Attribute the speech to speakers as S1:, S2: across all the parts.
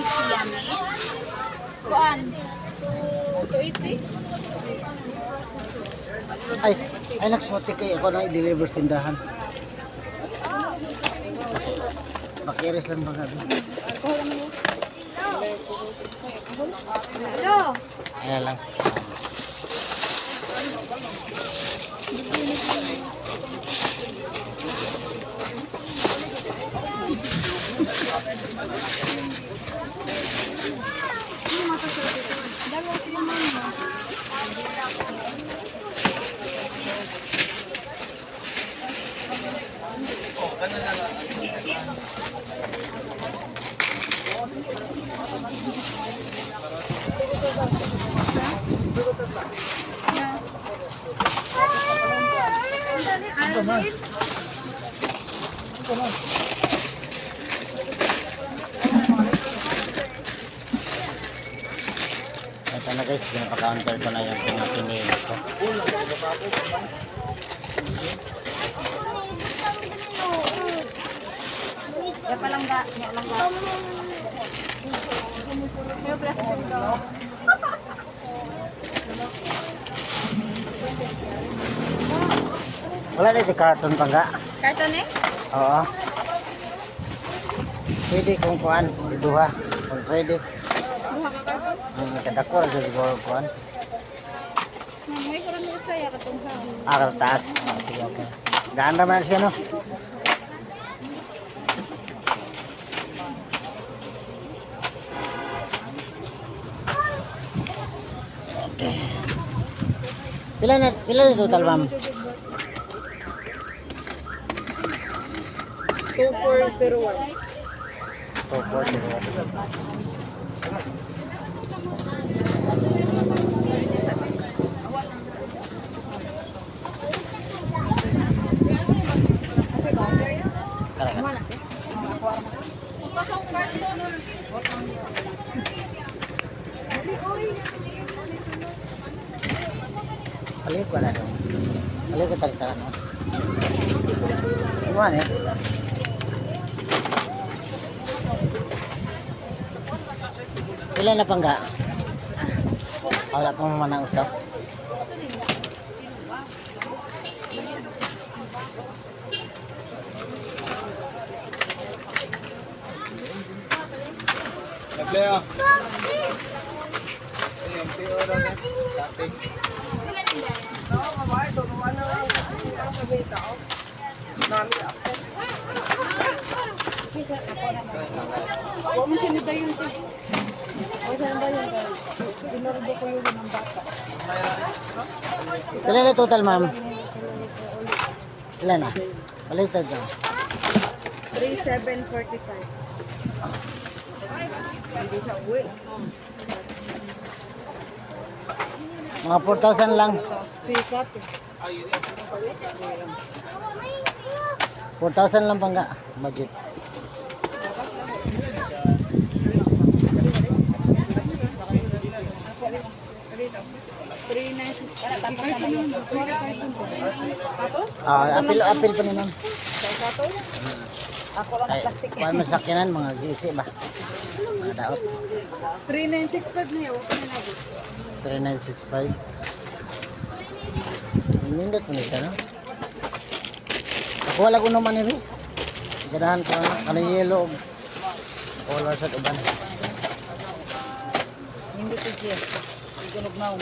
S1: Siamese. Kuan. 280?
S2: Ay, ay nagswati kay ako na i-deliver sa tindahan. Pakiris lang ba gabi?
S1: Hello.
S2: Ayan lang.
S1: Dalawa sila, mama.
S2: Ito na guys, pinapa-counter ko na yung mga pinili ko.
S1: Ya palangga, ya langga. May plastic ko.
S2: Wala na ito carton pa nga.
S1: Karton eh?
S2: Oo. Pwede kung kuan, iduha. Kung pwede.
S1: Duha ka karton.
S2: Ang kadako ra jud siguro kuan.
S1: May karon mo saya katong sa.
S2: Ah, taas. Sige, okay. Gaan raman siya, no? Okay. Pila na total, ma'am?
S3: 2401.
S2: 240. Kaya ka. Balik ko na doon. Balik ko talaga, no? Ano eh? Pila na pangga? Ah, wala pang manang usap.
S4: Nagleo.
S3: Huwag mo siya nidayon siya. Huwag siya nidayon. Binardo ko yun ng bata.
S2: Pila na total, ma'am? Pila na? Balik talaga.
S3: 3745. Hindi siya uwi.
S2: Mga 4,000 lang.
S3: Speak up.
S2: 4,000 lang pangga. Budget. Ah, apil apil pa ni ma'am.
S3: Ako lang
S2: Ay, kuan mo sakyanan mga gisi ba? Mga daot.
S3: 3965 na yun. Huwag ka na lagi.
S2: 3965. Nindot mo nito, no? Ako wala ko naman eh. Ganahan ko ano, kanang yellow og color sa uban.
S3: Hindi ko siya. Igunog na.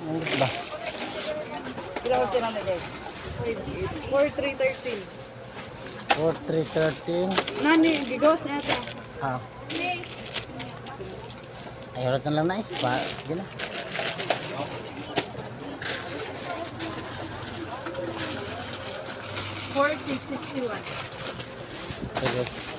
S2: Nindot ba?
S3: Pila ko sila na guys? 4313.
S2: 4313.
S3: Nani, gigos na ata.
S2: Ah. Ay, ulit na lang na eh. Pa, sige na.
S3: 4661.
S2: Sige.